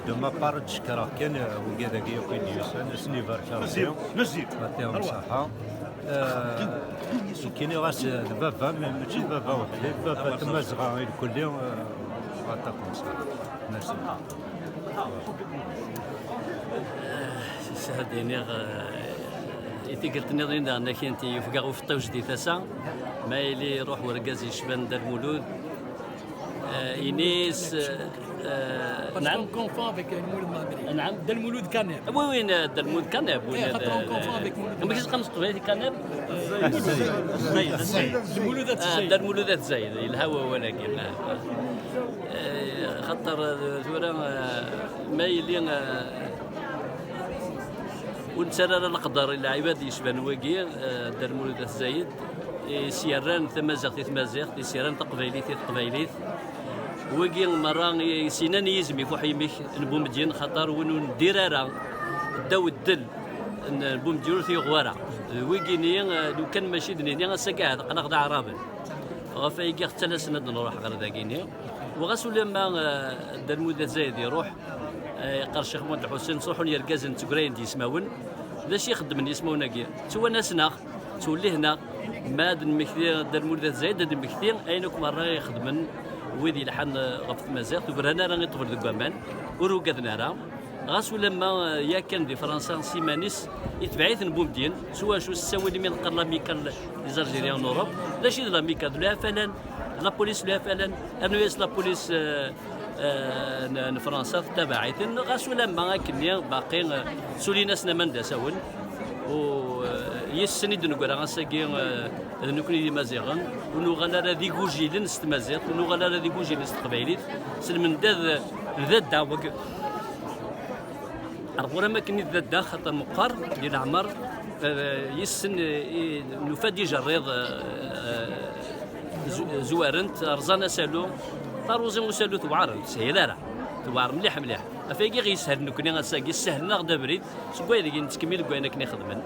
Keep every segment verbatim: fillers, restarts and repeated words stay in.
De ma part, ttcekkireɣ kan, eh, wigad-agi akk i d-yusan, ad sen-ibarek Rebbi. Mazzi, mazzi. Ad t-yaɛen ṣṣeḥḥa. Eh, nekkini ɣas, eh, d baba, ma-, mačči d baba weḥd-i, d baba Tamazɣa i lkulli, eh, ɣer takunsa. Merci. Sisehad iniɣ, eh, i tikkelt nniḍen daɣen akin ti yufeg-aɣ ufeṭṭiw jeddi tasa, ma yili iruḥ urgaz yecban Dda Lmulud, eh, inis, eh, Parce qu'on confond avec Lmulud Madri. Naam. Dda Lmulud Kanab. Oui, oui, Dda Lmulud Kanab, oui. Eh, xaṭer on confond avec Lmulud Madri. Amek i s-qqaren s teqbaylit Kanab? Lmulud At Zzayed. Lmulud At Zzayed. Ah, Dda Lmulud At Zzayed, yelha wawal-agi. Eh, xaṭer, eh, tura, eh, ma yili, eh, ur nettarra ara leqder i lɛibad yecban wagi, eh, Dda Lmulud At Zzayed, i s-yerran tamaziɣt i tmaziɣt, i s-yerran taqbaylit i teqbaylit. Wagi merra i s-yennan i yizem ifuḥ yimik n Bumedyen, xaṭer win ur neddir ara ddaw ddel n Bumedyen ur t-yuɣ wara. D wigi-nni, eh, lukan mačči d nitni, ass-agi ahat aql-aɣ d aɛraben. Ɣef ayagi ɣ-ttalasen ad nruḥ ɣer dagini. Ɣas ulamma, eh, Dda Lmulud At Zzayed iruḥ, eh, iqqar Ccix Muḥend Lḥusin, ttruḥun yergazen ttegrayen-d yismawen. D acu i xeddmen yismawen-agi? Ttwanasen-aɣ, ttwellihen-aɣ. Ma ad nmekti Dda Lmulud At Zzayed, ad nmekti ayen akk merra i xedmen wid yelḥan, eh, ɣef tmaziɣt, ur bran ara i ṭṭbel deg waman, ur ugaden ara. Ɣas ulamma, eh, yakan di Fransa s iman-is, itbeɛ-iten Bumedyen, s wacu s ttawil imi neqqar l'amicale des Algériens en Europe, d acu i d l'amicale? D l'F L N, la police l'F L N, rnu-yas la police, eh, eh, n, n Fransa tettabaɛ-iten, ɣas ulamma akkenni baqi, eh, ssulin-asen aman d asawen, u, eh, yis-sen i d-neggra ass-agi, eh, d nekkni d Imaziɣen, ur nuɣal ara d igujilen s tmaziɣt, ur nuɣal ara d igujilen s teqbaylit, s lmendad d dadda, wagi. Ar ɣur-am akken i d dadda, xaṭer meqqar di leɛmer, eh, yis-sen, eh, i nufa-d ijerriḍ, eh, eh, zu-, zwaren-t, rẓan asalu. Taruẓi n usalu tewɛer, ur teshil ara. Tewɛer mliḥ, mliḥ. Ɣef wayagi i ɣ-yeshel nekkni ass-agi, ssehlen-aɣ-d abrid, seg wayen deg nettkemmil deg wayen akken i xedmen.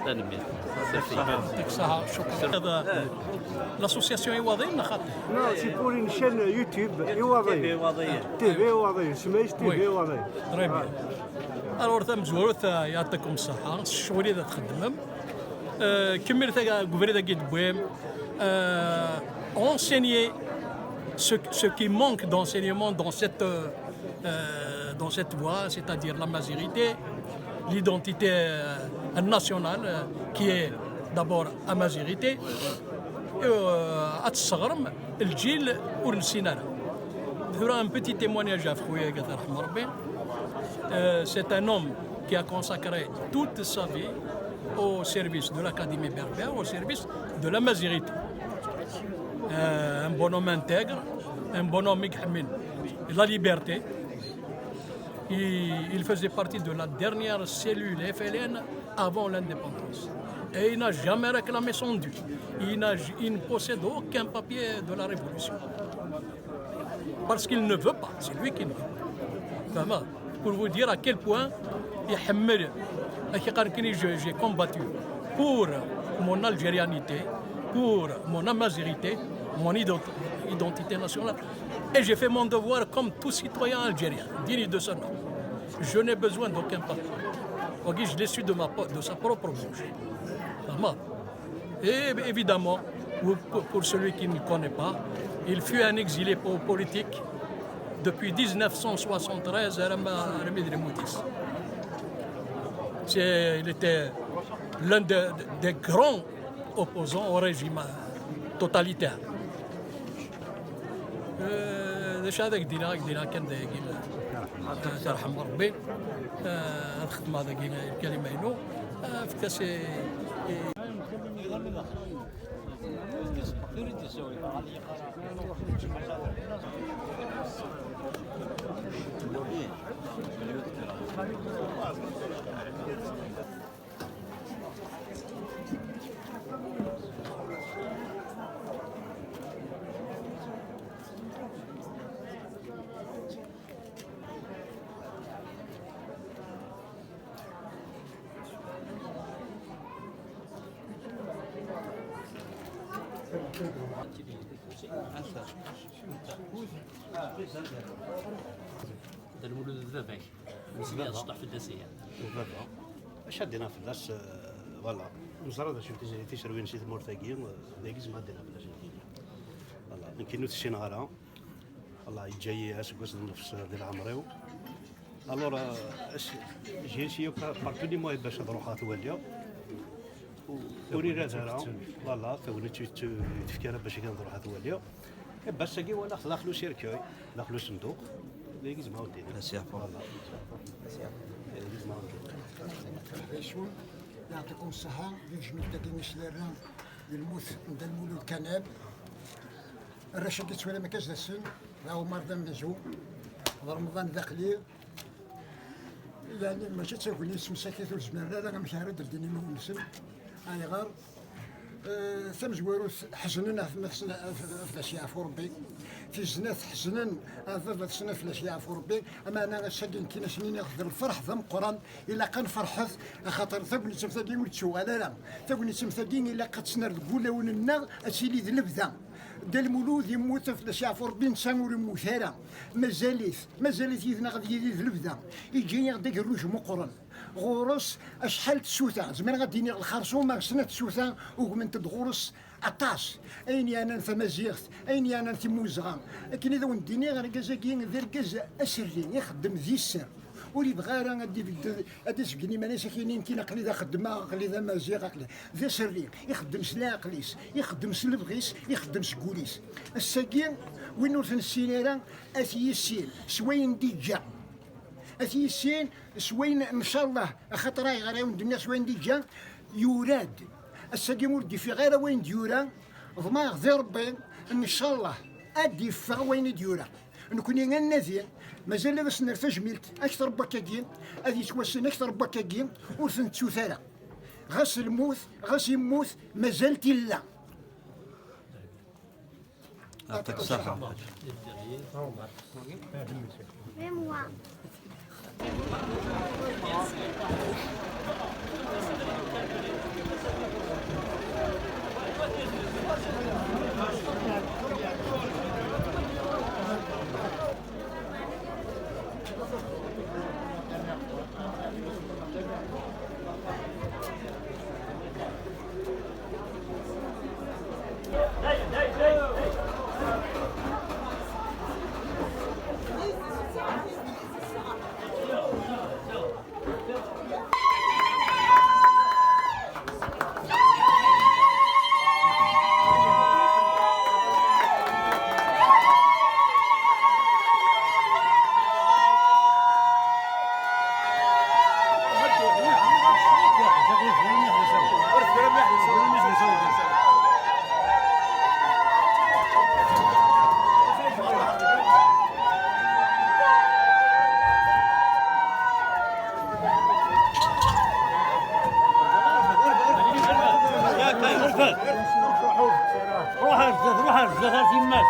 Tanemmirt. Safi. Yɛṭik ṣṣeḥḥa, cukran. L'association Iwaḍiyen neɣ xaṭi? Non, c'est pour une chaîne YouTube, Iwaḍiyen. T V Iwaḍiyen. T V Iwaḍiyen, semma-yas T V Iwaḍiyen. Très bien. Alors, tamezwarut, euh, yɛṭikum ṣṣeḥḥa, s ccɣel i d txeddmem. Euh, kemmlet aga-, deg ubrid-agi d-tewwim. Euh, enseigner ce, ce qui manque d'enseignement dans cette, euh, euh, dans cette voie, c'est-à-dire l'amazighrité, l'identité, euh, nationale, euh, qui est d'abord amazighrité. Euh, ad tesseɣrem lǧil ur nessin ara. Tura, un petit témoignage ɣef xuya-agi, ad t-yerḥem Rebbi. Euh, c'est un homme qui a consacré toute sa vie au service de l'Académie berbère, au service de l'amazighrité. Euh, un bonhomme intègre, un bonhomme qui aime la liberté. Il, il faisait partie de la dernière cellule F L N avant l'indépendance. Et il n'a jamais réclamé son dû. Il n'a, il ne possède aucun papier de la révolution. Parce qu'il ne veut pas, c'est lui qui ne veut pas. Vraiment, pour vous dire à quel point il aime, j'ai combattu pour mon algérianité, pour mon amazighrité, mon ident-, identité nationale. Et j'ai fait mon devoir comme tout citoyen algérien, digne de ce nom. Je n'ai besoin d'aucun patron. Ok, je l'ai su de ma po-, de sa propre bouche. Vraiment. Et évidemment, pour, pour celui qui ne connaît pas, il fut un exilé po-, politique depuis dix-neuf cent soixante-treize à Rama-, à Ramid Rimoutis. C'est, il était l'un de-, des grands opposants au régime totalitaire. Euh, d acu ad ak-d-iniɣ, ad ak-d-iniɣ kan dayagi, ad terḥem Rebbi. Euh, ad xedmeɣ dagi lkalima-inu. Euh, efk-as i, i Lmulud d baba-k. Nesla d cṭuḥ fell-as ihi. D baba. Acu ad d-iniɣ fell-as, eh, voilà. Neẓra d acu n tizri tiserwin si tmurt-agi, eh, dagi zemreɣ ad d-iniɣ fell-as nekkini. Voilà, nekkini ur t-ssineɣ ara. Voilà, yeǧǧa-yi aseggas d nnefs di leɛmer-iw. Alors, euh, j'ai essayé par, par tous les moyens bac ad ruḥeɣ ad t-waliɣ. Ur irad ara, voilà, tagnit ur tefki ara bac ad ruḥeɣ ad t-waliɣ. E bac-agi walaɣ-t daxel userkay, daxel usenduq. Dagi zemreɣ ad d-iniɣ. Voilà. Dagi zemreɣ ad d-iniɣ. Yeɛṭikum ṣṣeḥḥa, di tejmilt-agi i s-nerra i lmut n Dda Lmulud Kanab. Arrac-agi ttwalim akka zdat-sen, d Ɛumar d amenzu, d Remḍan d Aqli. Yeɛni mačči d tagnit msakit ur zmiren ara amek ara d-ldin imawen-nsen. Ayɣer? Eh, tamezwarut ḥeznen ɣef baba-tsen, ɣef, ɣef baba-tsen, yeɛfu Rebbi. Tis snat ḥeznen ɣef baba-tsen, ɣef baba-tsen, yeɛfu Rebbi. Ameɛna ass-agi nekkini ad sen-iniɣ d lferḥ d ameqqran, ilaq ad nferḥet, axaṭer tagnit am tagi ur d-tuɣal ara. Tagnit am tagi ilaq ad tt-nerr deg wulawen-nneɣ, ad tili d lebda. Dda Lmulud yemmut, ad fell-as yeɛfu Rebbi, netta ur yemmut ara. Mazal-it, mazal-it yid-neɣ, ad yili d lebda. Yeǧǧa-yaɣ-d agerruj meqqren. Ɣur-s acḥal n tsuta, zemreɣ ad d-iniɣ lxerṣum, ar snat tsuta ugment-d ɣur-s aṭas. Ayen yeɛnan tamaziɣt, ayen yeɛnan timmuzɣa. Akken i d awen-d-iniɣ, argaz-agi d argaz aserri, ixeddem di sser. Ur yebɣi ara ad d-ibeddel, ad d-iseggen iman-is, ad k-yini nekkini aql-i d axeddmeɣ, aql-i d amaziɣ, aql-i d aserri. Ixeddem s leɛqel-is, ixeddem s lebɣi-s, ixeddem s wul-is. Ass-agi, win ur t-nessin ara, ad t-yissin s wayen d-iǧǧa. Ad t-yissin s wayen, ncallah, axaṭer ayɣer i wen-d-nniɣ s wayen d-iǧǧa, yura-d. Ass-agi ur d-ifiɣ ara wayen d-yura, ḍemɛeɣ di Rebbi, ncallah, ad d-iffeɣ wayen i d-yura. Nekni ad nadi, mazal ad as-nerr tajmilt akter n wakkagi, ad yettwassen akter n wakkagi, ur t-nettut ara. Ɣas lmut, ɣas immut, mazal tilla. Yeɛṭik ṣṣeḥḥa. Même moi. روح على الزهر، روح على الزهر، تماك.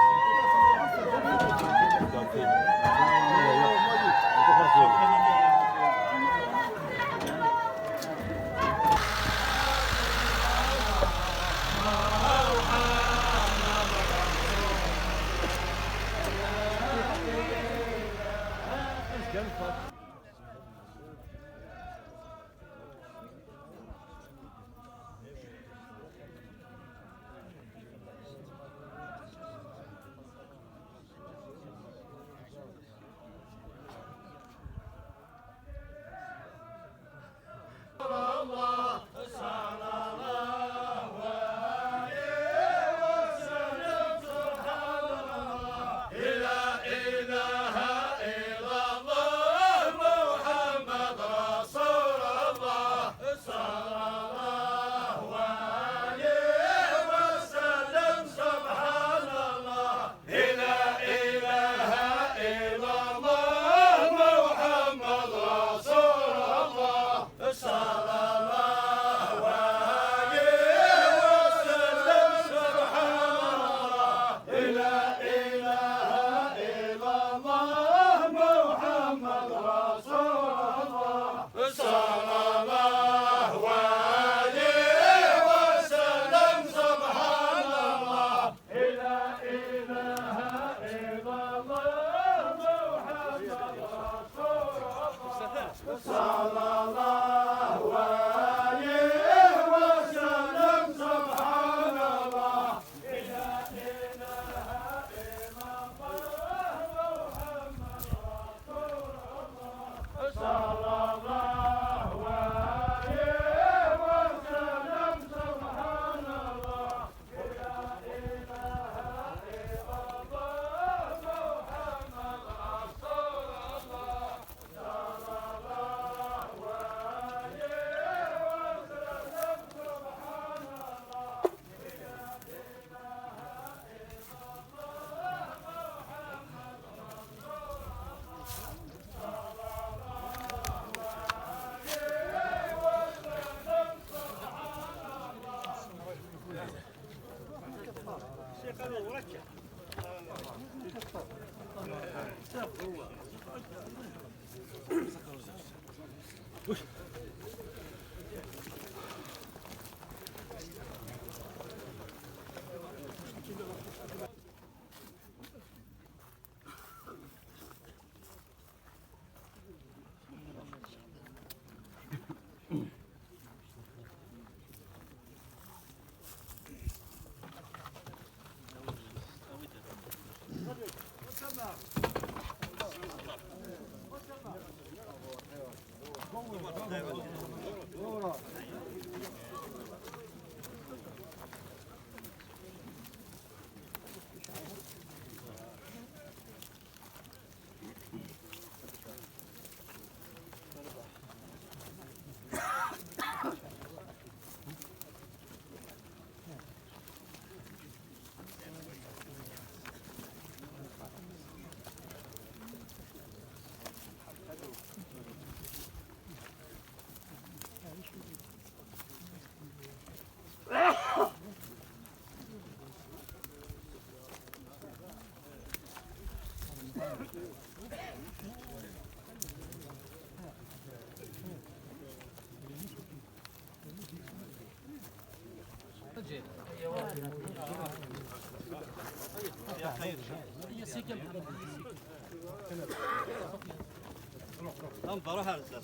نروح على الزاز.